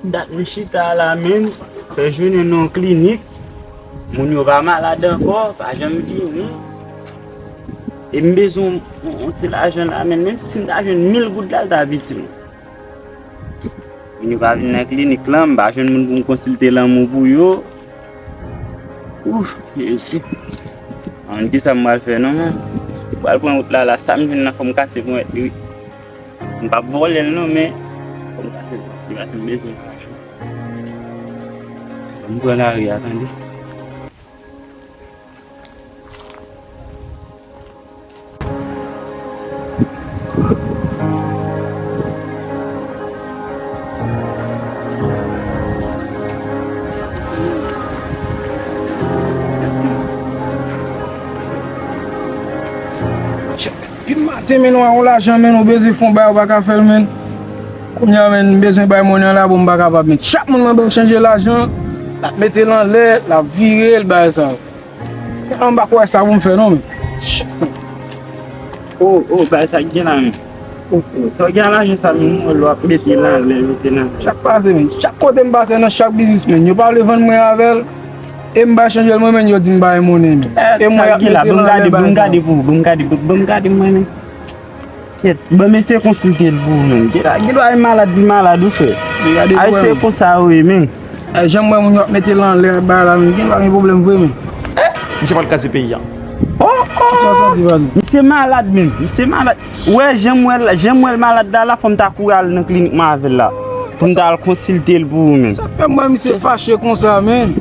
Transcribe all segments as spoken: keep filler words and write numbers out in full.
Dat m chita la menm, fè jounen nan yon klinik, moun yo pa malad ankò, pa janm vini. E m bezwen yon, yon ti lajan la menm, menm si m ta jwenn mil goud la, l ta itil mwen. Moun yo pa vin nan klinik lan, m pa jwenn moun pou m konsilte lanmou pou yo. Ouf, Jezi. Mwen, kisa m pral fè non, men? M pral pran wout la, la, sa m jwenn nan, fò m kase pou mèt li, wi. M p ap vòlè l non, men fò m kase l, li pase m bezwen fache. Fò m pran lari a, tande. Depi maten, men, w a yon lajan, men, ou bezwen fè yon bagay, ou pa ka fè l, men. Kounye a, men, m bezwen bay monnen an la, bon, m pa kapab, men. Chak moun mwen ba l chanje lajan, l ap mete l anlè, l ap vire l, bagay sa yo. An, m pa kwè sa pou m fè non, men. Oh, oh, bay sa k gen la, men. Oh, oh, sa w gen a lajan sa, men, mwen, lè w ap mete l anlè, mete l anlè. Chak pase, men. Chak kote m pase, nan chak biznis, men, yo pa vle vann mwen avè l. E m bay chanje l mwen, men, yo di m pa gen monnen, men. E mwen, y ap mete l anlè, bay sa. Ban m gade, ban m gade pou ou, ban m gade, ban m gade mwen, men. Kèt, ban m eseye konsilte l pou ou menm. Gen dwa, gen dwa e malad li malad ou frè. Ay, se konsa yo ye, men. Ay, jan m wè moun yo ap mete l anlè, bay la, men gen dwa gen pwoblèm vre, men. Misye pral kraze peyi a. Oh, oh! Kisa w santi, Vali? Misye malad, men. Misye malad. Ou wè, jan m wè l, jan m wè l malad la, la, fò m ta kouri al nan klinik mwen avè l la. Pou m ta al konsilte l pou ou, men. Sa k fè m wè misye fache konsa, men?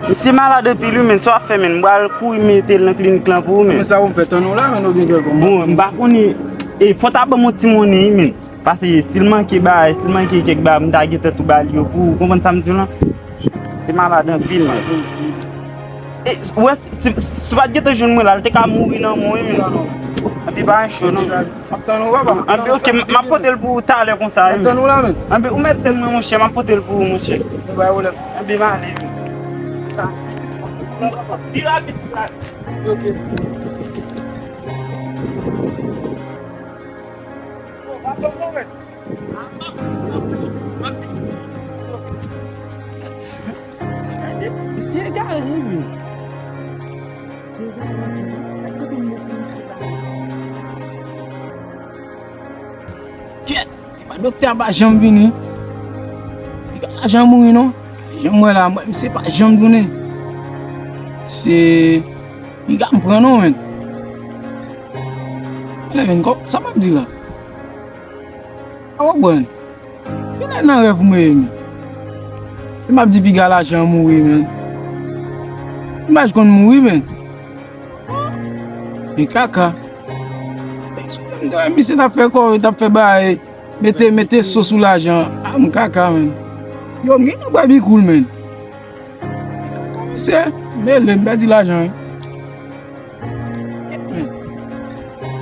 Misye malad anpil, wi, men. Sa w ap fè, men? M pral kouri mete l nan klinik lan pou ou, men. Men sa pou m fè, tann ou la, men, oubyen kèlkonk? Bon, m pa konnen. E, fò w ta ban m yon ti monnen, wi, men. Paske si l manke bagay, si l manke kèk bagay, m ta gentan tou ba l yo pou ou. Konprann sa m di w lan? Se malad anpil, men. E, w wè, si, si, si w pa t gentan jwenn mwen la, l te ka mouri nan men w, wi, men. Anpi pa gen cho, non. M ap tann ou, papa. Anpi, ok, m, m ap pote l pou ou talè konsa, wi. M ap tann ou la, men. Anpi, ou mèt tann mwen, monchè, m ap pote l pou ou, monchè. Pa gen pwoblèm. Anpi, m ale, wi. Li rapid, li rapid. Ok. Misye egare, wi. Kèt, epa doktè a pa janm vini. Li pa janm mouri non. Janm wè la, mwen, misye pa janm tounen. Se piga m pran non, men. Ale, men, kò, sa m ap di la? A w konprann? Genlè nan rèv mwen ye, men. E m ap di piga lajan an mouri, men. Imaj konn mouri, men. Men kaka. Misye t ap fè kò, t ap fè bagay, mete, mete so sou lajan. A, m kaka, men. Yo, m gen nan bwè bikoul, men. Kaka misye, m mele, m pèdi lajan, wi. Men,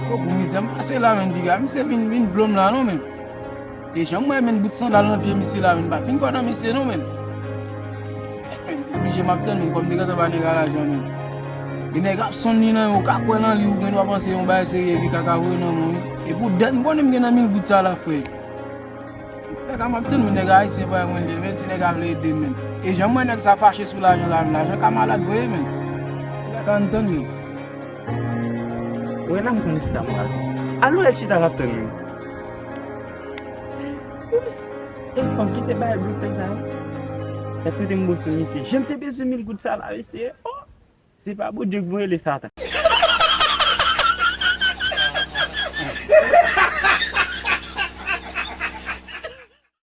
yo, pou mizè m pase la, men, piga misye vin, vin blo m la, non, men. E jan m wè, men, bout sandal nan pye misye la, men, m pa fin kwè nan misye, non, men. Men, oblije m ap tann, men, kòm li gentan ba nèg la lajan, men. E nèg ap sonn li nan men w, ou ka kwè nan li, ou gen dwa panse yon bagay serye, epi kaka voye nan men w, wi. E pou dèt, m konnen m gen nan mil goud sa la, frè. Nèg a m ap tann, men nèg ayisyen pa mwen li, men ti nèg a vle ede m, men. E jan m wè nèg sa fache sou lajan la, men lajan ka malad vre, men. Nèg a ann tann, men. Wè la m konn kisa m pral fè. Alo, el chita l ap tann, men. E fanm kite bay blofè sa. Tèt mete m bo sou misye. Jan m te bezwen mil goud sa la, mesye. Oh! Se pa Bondye k voye, le Satan.